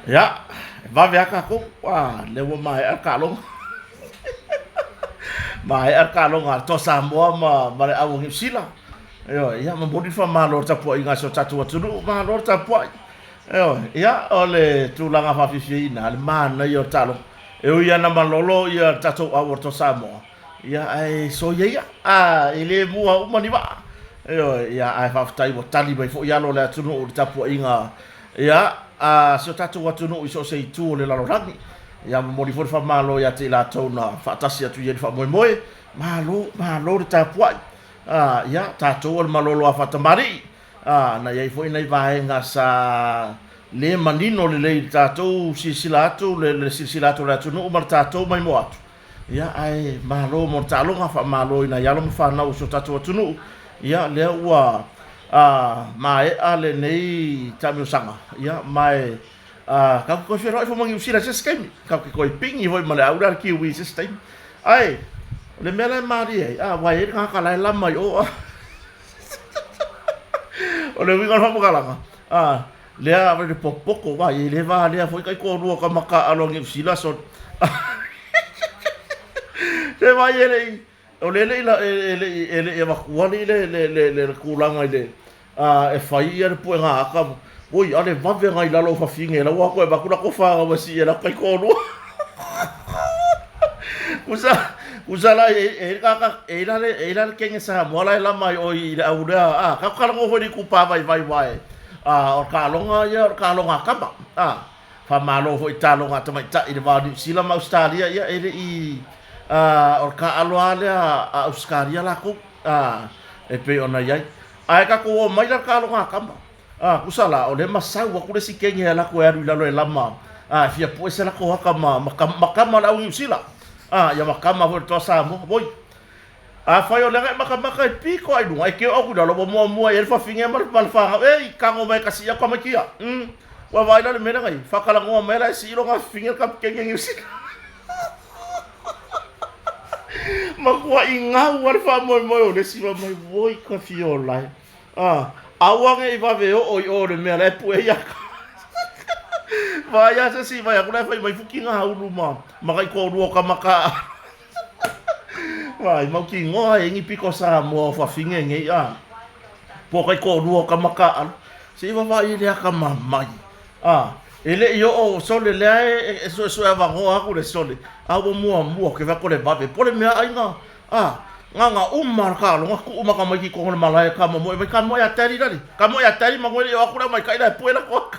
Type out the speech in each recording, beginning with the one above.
Ia, e vave lava tatou, a, lea ua maea le taaloga. Maea le taaloga a le Toa Samoa ma, ma le au o Niu Sila. Ioe, ia momoli le faamalo i le tapuaiga a si o tatou atunuu, malo le tapuai. Ioe, ia o le tulaga faafiafiaina, le manaia o le taaloga. E ui lava ina malolo ia le tatou au o le Toa Samoa, ia ae soia ia, a, e le mua uma ni vaa. Ioe, ia ae faafetai ua tali mai foi alo o le atunuu i le tapuaiga ia, a si o tatou atunuu i so o se itu o le lalolagi. Ia momoli foi le faamalo ia te i latou na faatasi atu i ai i le faamoemoe. Malo, malo le tapuai. A, ia, tatou o le malolo a faatamalii. A, na i ai foi nai vaega sa le manino lelei i le tatou silasila atu, le, le silasila atu o le atunuu ma le tatou maimoa atu. Ia, ae malo mo le taaloga, faamalo i nai alo ma fanau o si o tatou atunuu. Ia, lea ua a, maea lenei taamilosaga, ia, ma e a, tatou te toe feiloai foi ma Niu Sila i se isi taimi. Tatou te toe pigi foi ma le au lea a le Kiwi i se isi taimi. Ae, o le mea la e malie ai, a, aua e i ai le tagata la e lama i o, a. O le uiga o le faamatalaga, a, lea a le popoto vai, e le valea foi taitoalua o tama taaalo a Niu Sila sole. Se vai e le i, o le le i, e le i, e le i avatua alii le, le, le, le, le tulaga i le, a, e fai ia le puega ata, oi, a le vave nai lalo o fafine, la ua toe avatu latou fanau e sii e latou taitoalua. Kusa, kusa la e, e, e, e la le, e la le kenge Samoa la e lama ai oi i le au lea, a, ka kalago foi le itupa vaivai wae, a, o le taaloga ia, o le taaloga a kama, a, faamalo foi i taaloga a tamaitai i le va o Niu Sila ma Ausetalia, ia, e le i, a, o le taaalo lava lea a Ausetalia latou, a, e pei ona i ai. Ae tatou o mai la le taaloga a kama. A, tusa la, o lea ma sau atu le isi kenge a latou e alu i lalo e lama, a, e fia pue se latou aka ma, ma, ma kama o le au Niu Sila, a, ia ma kama foi o le Toa Samoa. Oi, afai o lea na e makamaka e pito lava i luga, e keu atu i lalo, ua muamua i ai le fafine ma le, ma le fanau, Ei, tago mai e kasi ia tamaiti ia. Umm, ua vaai la i le mea lea na i ai, faatalanoa mai la e sii lona fafine le kapikeni a Niu Sila. Matuai gau lava le faamoemoe o le isi, fai mai, Oi ka fiola e. A, aua ne i vave oo i o le mea la e pue ai aka. Vaai a se isi vai atu la e fai mai fuki ngā ulu ma, ma kai toalua o kamaka. Vai, mau ki ngoa e ngi piko Samoa o fafine nei a. Po kai toalua o kamaka alu. Se i vavaai i le aka mamai. A, e le i oo sole lea e, e suesue avanoa aku le sole. A ua muamua ke wako le vave. Po le mea aiga A, nganga uma le taaloga, tuu ma tamaiti i totonu o le malae, ka momoe mai, ka moe a Daddy lale, ka moe a Daddy ma koe le i o atu le au maikaʻi la e pue lako aka.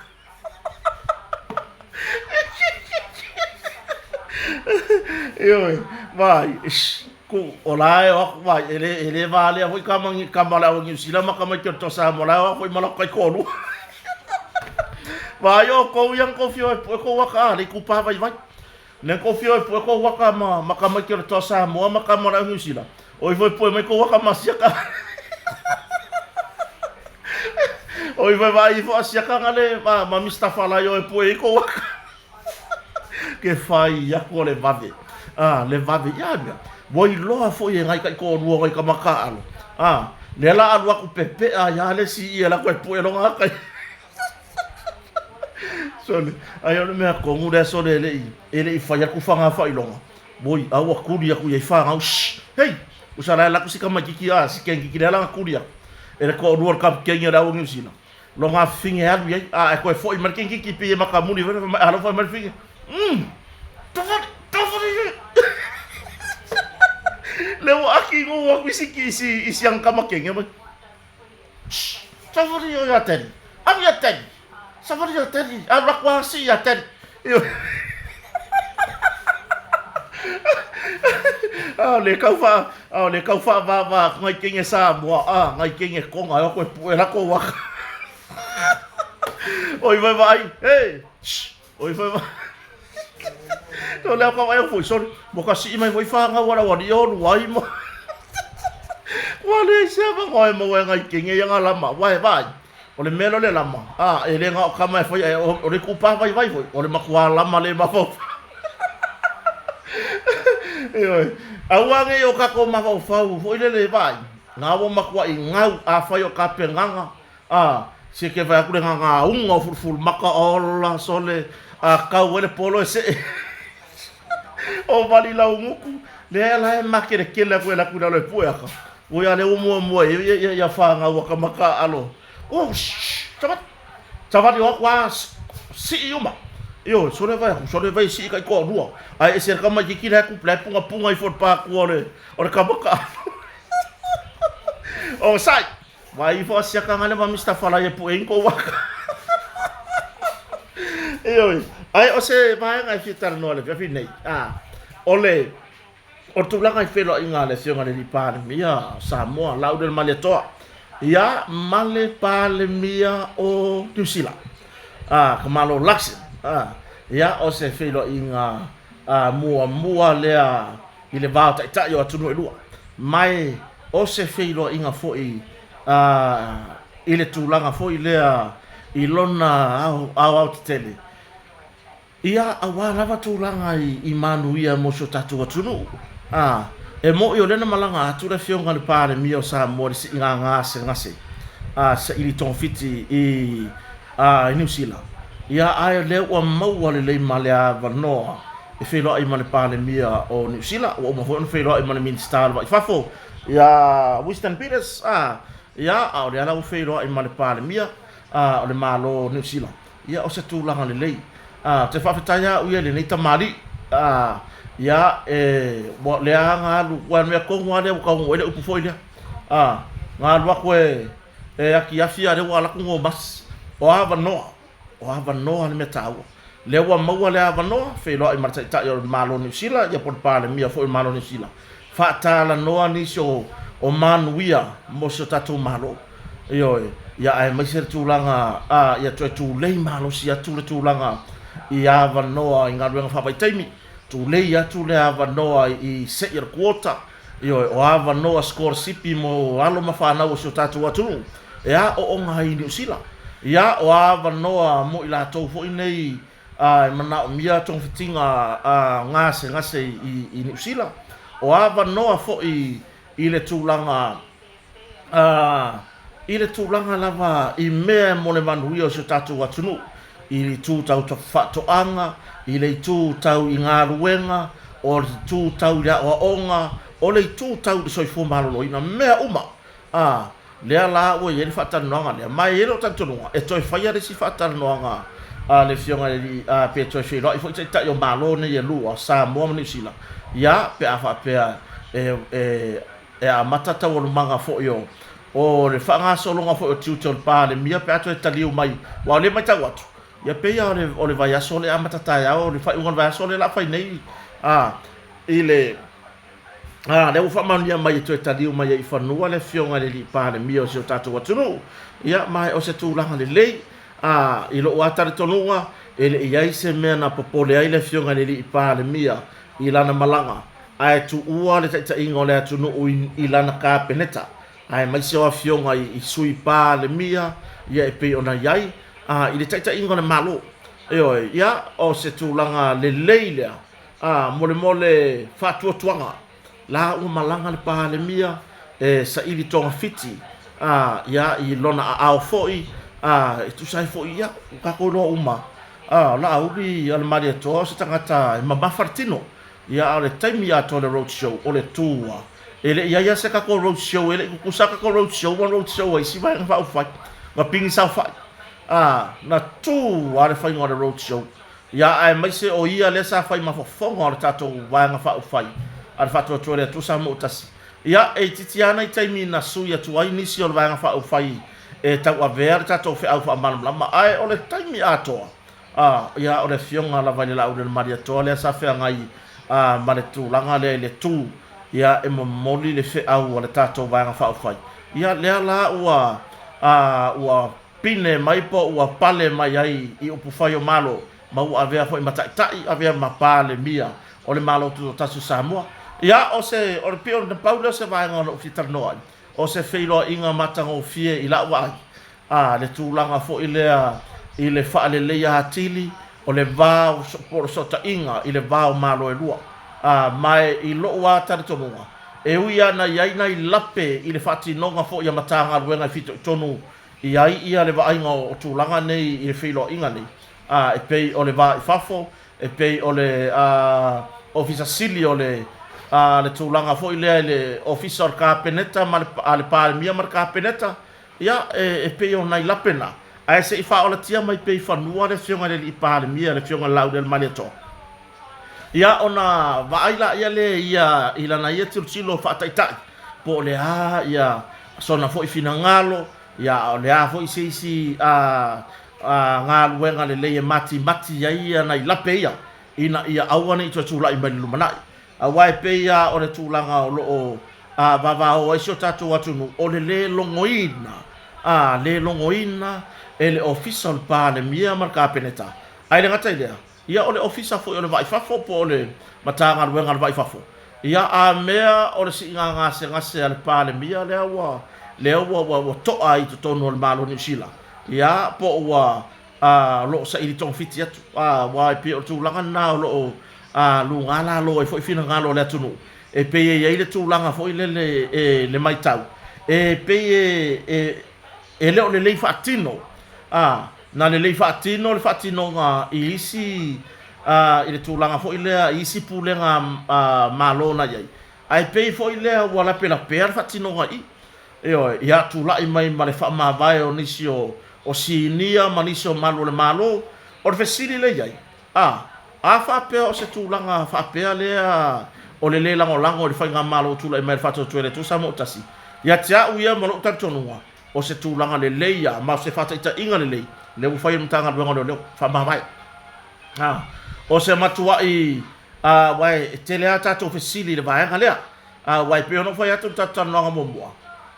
Ioe, vai, ish, ku, o la e o atu, vai, e le, e le valea foi kama, kama le au a Niu Sila ma tamaiti o le Toa Samoa, la e o atu foi ma lako taitoalua. Vai o kou ia na kou whio e pue kou aka, a, le itupa vaivai. Nei kou whio e pue kou waka ma, ma tamaiti o le Toa Samoa ma kama o le au Niu Sila. O ifo e pue mai kou waka ma siaka. O ifo e vaai ifo a siaka ngale ma, ma Mr. Falaio e pue i kou waka. Ke whai aku o le vave. Ah, le vave. Ia mea. Ua iloa foi e ngai taitoalua o ngai tama kaalo. Ah, lea la alu aku pepea ia le si ia la koe pue longa aka. Sole, ai o le mea tonu lea sole e le i, e le i fai atu fanga faailoga. Oi, a ua kuli aku i ai whanau, shh, hei, usa la e laku si kamaititi a, si kenkiki lea lana kuli aku. E le toalua o le kapikeni o le au o Niu Sila. Longa fine e alu i ai, a e toe foi mai le kenkiki pei e makamuli foi, fai mai, alo fai mai le fine, tawhari, tawhari, Le ua aki ngu aku i si, i si, i si ang kamakenge mai. Safari o ia Daddy. Alu ia Daddy. Safari ia Daddy. Alu aku asi ia Daddy. A le kau wha, a le kau wha wā wā aku ngai kenge Samoa, a ngai kenge Konga, e ako e pu e lako waka. Oi vai vai, hey, shh, Oi whai wā. No lea ka wai foi sorry. Mo ka sii mai foi whāngau ara wari o rua i mo. Kua le se ava ngoe mo e ngai kenge ia ngā lama. Wai vai. O le mea le lama. A e le ngā o kama e whai e o le kupa vai vai foi. O le makua lama le mawhau. E oi. Aua nge o kako mawhau foi le le vai. Ngā wa makua i ngau a whai o ka penganga. Ā, Se ke vaai aku le gagauga o fulufulumaka ola sole a kau ai le polo e see o vali laugutu lea la e makelekele aku e alu atu i lalo e pue aka ua ia lea ua muamua ai ia ia fanau a ka makaalo oh savali savali o aku a sii uma ioe sole vai aku sole vai sii kai toalua ae ese le tamaititi la e la e pungapunga ifo i le patua o le tama taalo o sai Vai ifo a siaka ngale ma Mister Falai e pue i kou waka. Ioe. Ai o se vaega e fia talanoa le afiafi nei. A, o le o le tulaga i feiloaiga a le Afioga i le Alii Palemia o Samoa, Laaulialemalietoa, ia ma le Palemia o Niu Sila, a, ka Malo Luxon. A, ia o se feiloaiga a, muamua lea i le va o taitai o atunuu e lua, ma o se feiloaiga foi i le tulaga foi lea i lona aoaotetele, ia aua lava tulaga i manuia mo si o tatou atunuu. A, e moni o lea na malaga atu le Afioga i le Palemia o Samoa i le siiga gasegase a saili togafiti i i Niu Sila, ia ae o lea ua maua lelei ma le avanoa e feiloai ma le Palemia o Niu Sila, ua uma foi ona feiloai ma le Minisita o le Vai i Fafo ia Winston Peters, a, ia, a o lea la ua feiloai ma le Palemia, a, o le Malo o Niu Sila. Ia, o se tulaga lelei. A, ou te faafetai lava au ia i lenei tamalii, a, ia, e, ua, lea lava na alu, aua o le mea tonu lava lea ua taunuu ai le upu foi lea, a, na alu atu e, E akiafi a lea ua alu atu gomasi. O avanoa, o avanoa le mea taua. Lea ua maua le avanoa, feiloai ma le Taitai o le Malo o Niu Sila, ia po o le Palemia foi o le Malo o Niu Sila, faatalanoa nisi o, o manuia mo si o tatou Malo. Ioe, ia aemaise le tulaga, a, ia toe tulei malosi atu le tulaga i avanoa i galuega faavaitaimi, tulei atu le avanoa i se'i o le quota, Ioe, o avanoa sikolasipi mo alo ma fanau o si o tatou atunuu e aooga ai i Niu Sila. Ia, o avanoa mo i latou foi nei e manaomia togafitiga gasegase i Niu Sila. O avanoa foi i le tulaga ā, i le tulaga lava i mea mo le manuia o si o tatou atunuu, i le itu tau faatoaga, i le itu tau i galuega, o le itu tau i le aoaoga, o le itu tau i le soifua maloloina, mea uma, ā, lea la ua i ai le faatalanoaga lea. Ma e i ai lou talitonuga, e toe faia le isi faatalanoaga a le Afioga i le Alii, ā, pe toe feiloai foi Taitai o Malo nei e lua, Samoa ma Niu Sila, ia, pe a faapea e, e, E amata taualumaga foi o o le faagasologa foi o tiute o le Palemia pe a toe taliu mai, aua o lea e matau atu, ia pei lava o le o le vaiaso lea e amata taeao, o le faaiuga o le vaiaso lea o le a fai nei, a, i le, a, lea ua faamaonia mai e toe taliu mai ai i fanua le Afioga i le Alii Palemia o si o tatou atunuu. Ia, ma o se tulaga lelei, a, i lou lava talitonuga, e le i i ai se mea na popole ai le Afioga i le Alii Palemia i lana malaga, ae tuua le taitaiga o le atunuu i lana Kapeneta, aemaise o afioga i Sui Palemia, ia e pei ona i ai i le taitaiga o le Malo. Ioe, ia, o se tulaga lelei lea mo le mo le faatuatuaga la ua malaga le Palemia e saili togafiti ia i lona aao foi e tusa ai foi, ia, ua tatou iloa uma, o Laauli Alemalietoa o se tagata e mamafa le tino. Ia a o le taimi atoa o le road show o le tu a. E le i ai a se tatou road show, e le i tutusa a tatou road show ma road show a isi vaega faaupufai. Na pigi saofai. A, na tu a le faiga o le road show. Ia aemaise o ia lea sa fai ma fofoga o le tatou vaega faaupufai a le Faatuatua i le Atua Samoa Tasi. Ia, e itiiti a nai taimi na sui atu ai nisi o le vaega faaupufai e tauavea le tatou feau faamalamalama, ae o le taimi atoa, A, ia, o le Afioga lava i le Laauli o le Malietoa lea sa feagai, a, ma le tulaga lea i le tu, ia, e momoli le feau a le tatou Vaega Faaupufai. Ia, lea la ua, a, ua pine mai po ua pale mai ai i upufai o Malo, ma ua avea foi ma Taitai, avea ma Palemia o le Malo Tutoatasi o Samoa. Ia, o se, o le pei o le pau lea o se vaega na ou fia talanoa ai, o se feiloaiga matagofie i la'u vaai, A, le tulaga foi lea i le faaleleia atili o le va o po o le fesootaiga i le va o Malo e lua. A, ma e i lo'u lava talitonuga, e ui lava na i ai nai lape i le faatinoga foi a Matagaluega e fitoitonu i ai ia le vaaiga o tulaga nei i le feiloaiga nei, e pei o le va i fafo, e pei o le Ofisa Sili o le le tulaga foi lea i le Ofisa o le Kapeneta ma le a le Palemia ma le Kapeneta, ia, e pei o nai lape na, ae se i faaolatia mai pea i fanua le Afioga i le Alii Palemia, le Afioga i le Laaulialemalietoa. Ia, ona vaai laia lea ia i lana ia tilotilo faataitai, po o le a ia sona foi finagalo, ia a o le a foi se isi galuega lelei e matimati ai ia nai lape ia, ina ia aua ne i toe tulai mai i le lumanai. Aua e pei lava o le tulaga o lo o vavao ai si o tatou atunuu, o le lē logoina, lē logoina e le Ofisa o le Palemia ma le Kapeneta. Ae le gata i lea, ia o le Ofisa foi o le Vaa i Fafo po o le Matagaluega o le Vaa i Fafo, ia a mea o le siiga gasegase a le Palemia lea ua lea ua ua to'a ai i totonu o le Malo o Niu Sila, ia po ua o lo o saili togafiti atu, aua e pei o le tulaga lena o lo o luga lalo ai foi finagalo o le atunuu, e pei e i ai le tulaga foi lele e le matau, e pei e e le o lelei faatino, na lelei faatino le faatinoga i isi i le tulaga foi lea i isi pulega Malo na i ai, ae pei foi lea ua lapelapea le faatinoga i i. Ioe, ia tulai mai ma le faamavae o nisi o sinia ma nisi o malu o le Malo. O le fesili lea i ai, a, a faapea o se tulaga faapea lea o le lē lagolago i le Faigamalo ua tulai mai e le Faatuatua i le Atua Samoa ua Tasi, ia te au ia ma lou talitonuga, o se tulaga lelei lava ma o se faataitaiga lelei lea ua fai e le Matagaluega o Leoleo, faamavae. A, o se matuai, aua e tele lava tatou fesili i le vaega lea. Aua e pei ona ou fai atu i le tatou talanoaga muamua,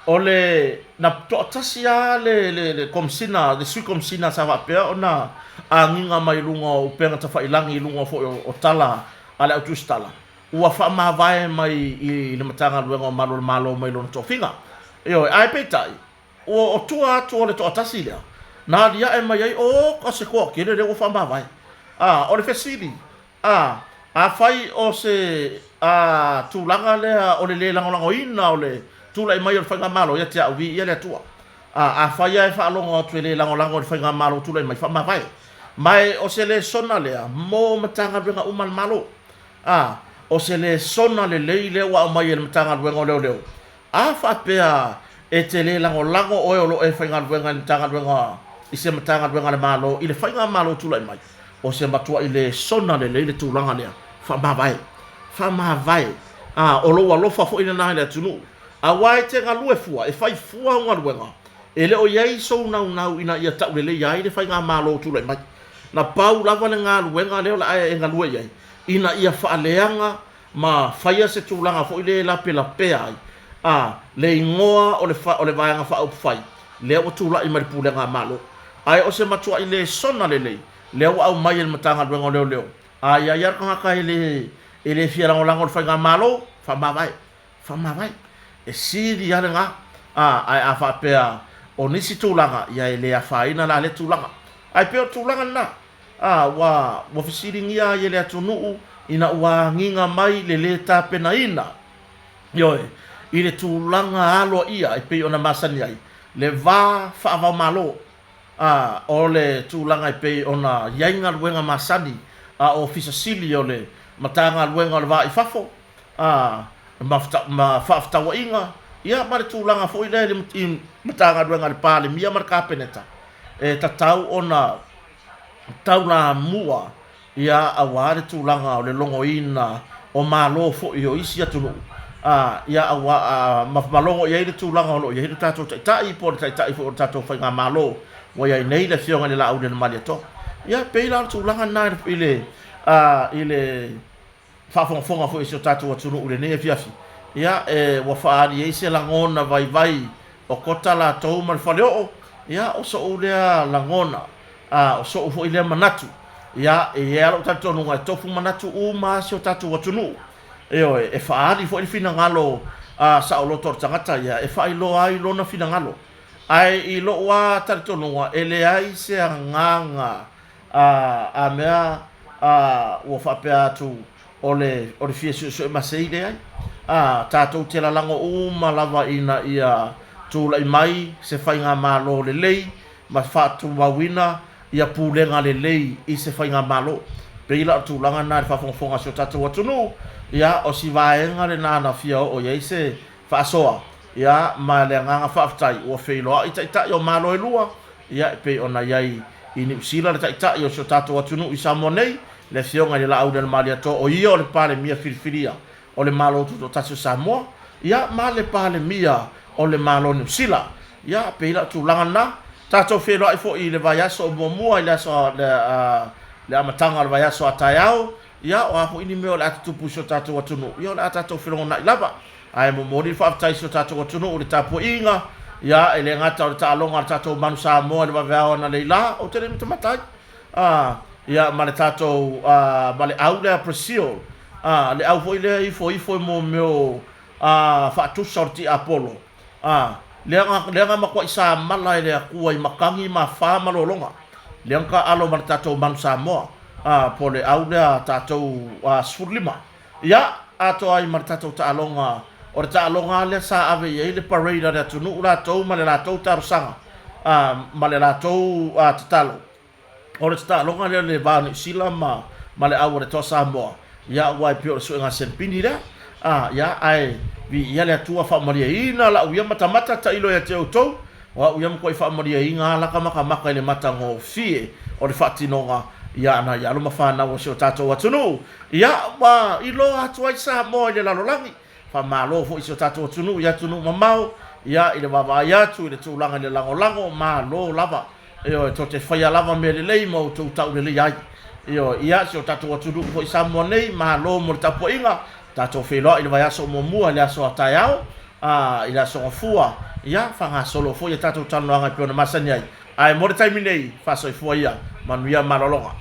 o le, na toatasi lava le, le, le Komesina, le Sui Komesina sa faapea ona agiga mai luga o upega tafailangi i luga foi o, o tala a le au tusitala, ua faamavae mai i le Matagaluega o Malu o le Malo mai lona tofiga. Ioe, ae peitai, ua o tua atu o le toatasi lea, na aliae mai ai, o, se toatele lea ua faamavae. A, o le fesili, A, afai o se, a, tulaga lea o le lē lagolagoina o le tulai mai o le Faigamalo, ia te au, viia le Atua. A, afai lava e faalogo atu e lē lagolago i le Faigamalo o tulai mai, faamavae. Ma e o se lesona lea mo Matagaluega uma a le Malo. A, o se lesona lelei lea ua aumai e le Matagaluega o Leoleo. A faapea e te lē lagolago oe o lo o e faigaluega i le Matagaluega, i se Matagaluega a le Malo i le Faigamalo o tulai mai, O se matuai lesona lelei le tulaga lea. Faamavae. Faamavae. A, o lou alofa foi lena i le atunuu. Aua e te galue fua, e fai fua au galuega, e le o i ai sou naunau ina ia tauleleia ai le faigamalo o tulai mai. Na pau lava le galuega lea o le a e galue i ai, ina ia faaleaga ma faia se tulaga foi lea e lapelapea ai a le igoa o le o le Vaega Faaupufai lea ua tulai mai le Pulega a Malo. Ae o se matuai lesona lelei lea ua aumai e le Matagaluega o Leoleo, a i ai lava le tagata e le e le fia lagolago i le Faigamalo, faamavae, faamavae. E sili lava lena, a, ae a faapea o nisi tulaga, ia e le afaina la lea tulaga. Ae pei o le tulaga lena. A, ua, ua fesiligia ai e le atunuu ina ua agiga mai le lē tapenaina, ioe, i le tulaga aloaia e pei ona masani ai le va faavaomalo, a, o le tulaga e pei ona i ai galuega masani a Ofisa Sili o le Matagaluega o le Va i Fafo, a, ma, ma faafetauaiga, ia ma le tulaga foi lea i le i Matagaluega a le Palemia ma le Kapeneta, e tatau ona taulamua ia aua le tulaga o le logoina o Malo foi o isi atunuu, a, ia aua, a, ma, ma logo i ai le tulaga o lo o i ai le tatou Taitai po o le Taitai foi o le tatou Faigamalo ua i ai nei le Afioga i le Laaulialemalietoa. Ia, e pei la o le tulaga lena i le, a, i le faafogafoga foi a si o tatou atunuu i lenei afiafi, ia, e, ua faaali ai se lagona vaivai o Kota latou ma le Faleoo, ia, o so'u lea lagona, a, o so'u foi lea manatu, ia, e i ai lava lou talitonuga e tofu manatu uma lava si o tatou atunuu, ioe, e faaali foi le finagalo a, saoloto o le tagata ia, e faailoa ai lona finagalo. Ae i lou lava talitonuga, e leai se agaga A, a mea, a, ua faapea atu, o le, o le fia suesuemasei, leai. A, tatou te lalago uma lava ina ia Tulai mai se faigamalo lelei ma faatumauina ia pulega lelei i se faigamalo. Pei la o le tulaga lena i le faafogafoga a si o tatou atunuu, ia o si vaega lena na fia oo i ai se faasoa, ia ma le agaga faafetai ua feiloai taitai o Malo e lua, ia e pei ona i ai i Niu Sila le taitai o si o tatou atunuu i Samoa nei, le Afioga i le Laaulialemalietoa o ia o le Palemia filifilia o le Malo Tutoatasi o Samoa, ia ma le Palemia o le Malo o Niu Sila. Ia, pei la o tulaga lena. Tatou feiloai foi i le vaiaso o muamua i le aso le amataga o le vaiaso a taeao, ia o a foi ni mea o le a tutupu i si o tatou atunuu, ia o le a tatou felogonai lava. Ae momoli le faafetai i si o tatou atunuu i le tapuaiga, ia e le gata o le taaloga a le tatou Manu Samoa i le vaveao analeila, ou te le matamata ai. A, ia ma le tatou, a, ma le au lea Brazil, a, le au foi lea e ifoifo i mo mea o, a, faatusa o le tiapolo, a, lea na, lea na matuai samala e le Atua i matagi ma afa ma lologa, lea na taaalo ma le tatou Manu Samoa, a, po o le au lea a tatou, a, 15. Ia, atoa ai ma le tatou taaloga, o le taaloga lava lea sa ave i ai le parade a le atunuu latou ma le latou talosaga, a, ma le latou, a, tatalo. O le taaloga lea o le va o Niu Sila ma, ma le au a le Toa Samoa, ia, aua e pei o le suega senpini lea. A, ia, ae viia le Atua faamalieina lau ia matamata tailo ia te outou, o au ia matuai faamalieina lava laka matamata i le matagofie o le faatinoga ia nai alo ma fanau o si o tatou atunuu. Ia, ua iloa atu ai Samoa i le lalolagi. Faamalo foi i si o tatou atunuu i atunuu mamao, ia, i le vaavaai atu i le tulaga i le lagolago, malo lava. Ioe, tou te faia lava mea lelei ma outou taulelei ai. Ioe, ia, si o tatou atunuu foi i Samoa nei, malo mo le tapuaiga. Tatou feiloai i le vaiaso muamua i le aso a taeao, a, i le aso Gafua, ia, faagasolo foi a tatou talanoaga e pei ona masani ai. Ae mo le taimi nei, faasoifua ia, manuia malologa.